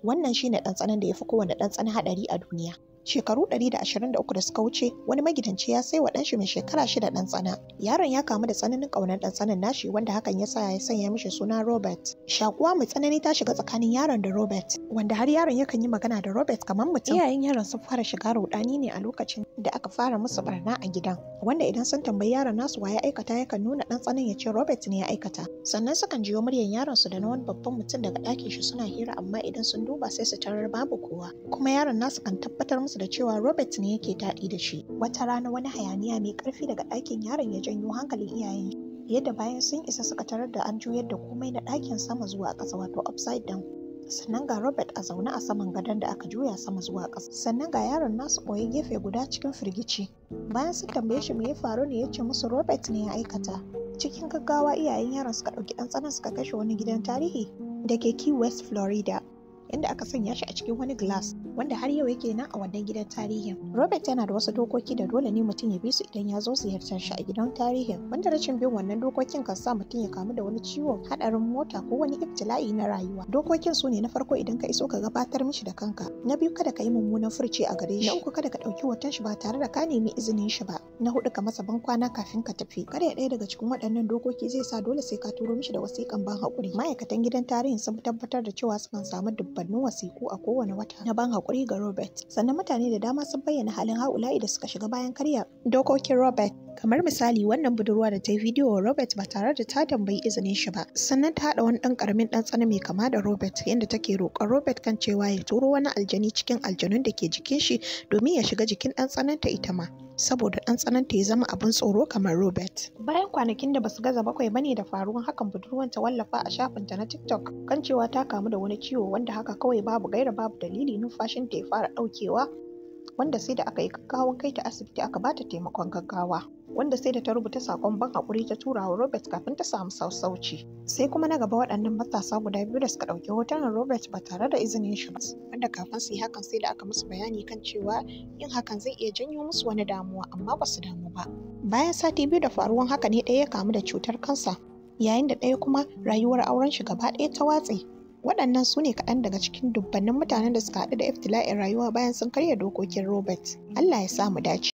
Wannan shine ɗan tsanan da ya fi kowane ɗan tsana haɗari a duniya. Shekaru 123 da suka wuce, wani magidanci ya sai wa ɗanshi mai shekara 6 ɗan tsana. Yaron ya kamu da tsananin ƙaunar ɗan tsanan nashi, wanda hakan ya sa ya sanya mishi suna Robert. Shakuwa mai tsanani ta shiga tsakanin yaron da Robert, wanda har yaron yakan yi magana da Robert kamar mutum. Iyayen yaron sun fara shiga ruɗani ne a lokacin da aka fara musu barna a gidan, wanda idan sun tambayi yaron nasu wa ya aikata, yakan nuna ɗan tsanan ya ce Robert ne ya aikata. Sannan sukan jiyo muryar yaron su da na wani babban mutum daga ɗakin shi suna hira, amma idan sun duba sai su tarar babu kowa. Kuma yaron nasu kan tabbatar musu da cewa Robert ne yake taɗi da shi. Wata rana wani hayaniya mai ƙarfi daga ɗakin yaron ya janyo hankalin iyayen, yadda bayan sun isa suka tarar da an juyar da komai na ɗakin sama zuwa ƙasa, wato upside down. Sannan ga Robert a zaune a saman gadon da aka juya sama zuwa ƙasa. Sannan ga yaron nasu ɓoye gefe guda cikin firgici. Bayan sun tambaye shi me ya faru ne, ya ce musu Robert ne ya aikata. Cikin gaggawa iyayen yaron suka ɗauki ɗan tsanan suka kashe wani gidan tarihi da ke Key West, Florida, inda aka sanya shi a cikin wani glass wanda har yau yake nan a wannan gidan tarihin. Robert yana da wasu dokoki da dole ne mutum ya bi su idan ya zo ziyartar shi a gidan tarihin, wanda rashin bin wannan dokokin kan sa mutum ya kamu da wani ciwon hadarin mota ko wani ibtila'i na rayuwa. Dokokin su ne: na farko, idan ka iso ka gabatar mishi da kanka. Na biyu, kada ka yi mummunan furci a gare shi. Na uku, kada ka ɗauki hoton shi ba tare da ka nemi izinin shi ba. Na hudu, ka masa ban kwana kafin ka tafi. Kada ya ɗaya daga cikin waɗannan dokoki zai sa dole sai ka turo mishi da wasiƙan ban haƙuri. Ma'aikatan gidan tarihin sun tabbatar da cewa sukan samu dubbannin wasiƙu a kowane wata na ban haƙuri ga Robert. Sannan mutane da dama sun bayyana halin ha'ula'i da suka shiga bayan karya dokokin Robert. Kamar misali, wannan budurwa da ta yi bidiyo wa Robert ba tare da ta tambayi izinin shi ba. Sannan ta haɗa wani ɗan ƙaramin ɗan tsana mai kama da Robert, yadda take roƙon Robert kan cewa ya turo wani aljani cikin aljanun da ke jikin shi domin ya shiga jikin ɗan tsananta ita ma, saboda ɗan tsananta ya zama abin tsoro kamar Robert. Bayan kwanakin da basu gaza 7 bane da faruwan hakan, budurwan ta wallafa a shafinta na TikTok kan cewa ta kamu da wani ciwo wanda haka kawai babu gaira babu dalili numfashinta ya fara ɗaukewa, wanda sai da aka yi gaggawan kai ta asibiti aka bata taimakon gaggawa, wanda sai da ta rubuta sakon ban hakuri ta tura wa Robert kafin ta samu sassauci. Sai kuma na gaba, waɗannan matasa guda biyu da suka ɗauki hotunan Robert ba tare da izinin shi ba, wanda kafin su yi hakan sai da aka musu bayani kan cewa yin hakan zai iya janyo musu wani damuwa, amma ba su damu ba. Bayan sati 2 da faruwan haka ne ɗaya ya kamu da cutar kansa, yayin da ɗaya kuma rayuwar auren shi gaba ɗaya ta watse. Waɗannan su ne kaɗan daga cikin dubbannin mutanen da suka haɗu da iftila'in rayuwa bayan sun karya dokokin Robert. Allah ya sa mu dace.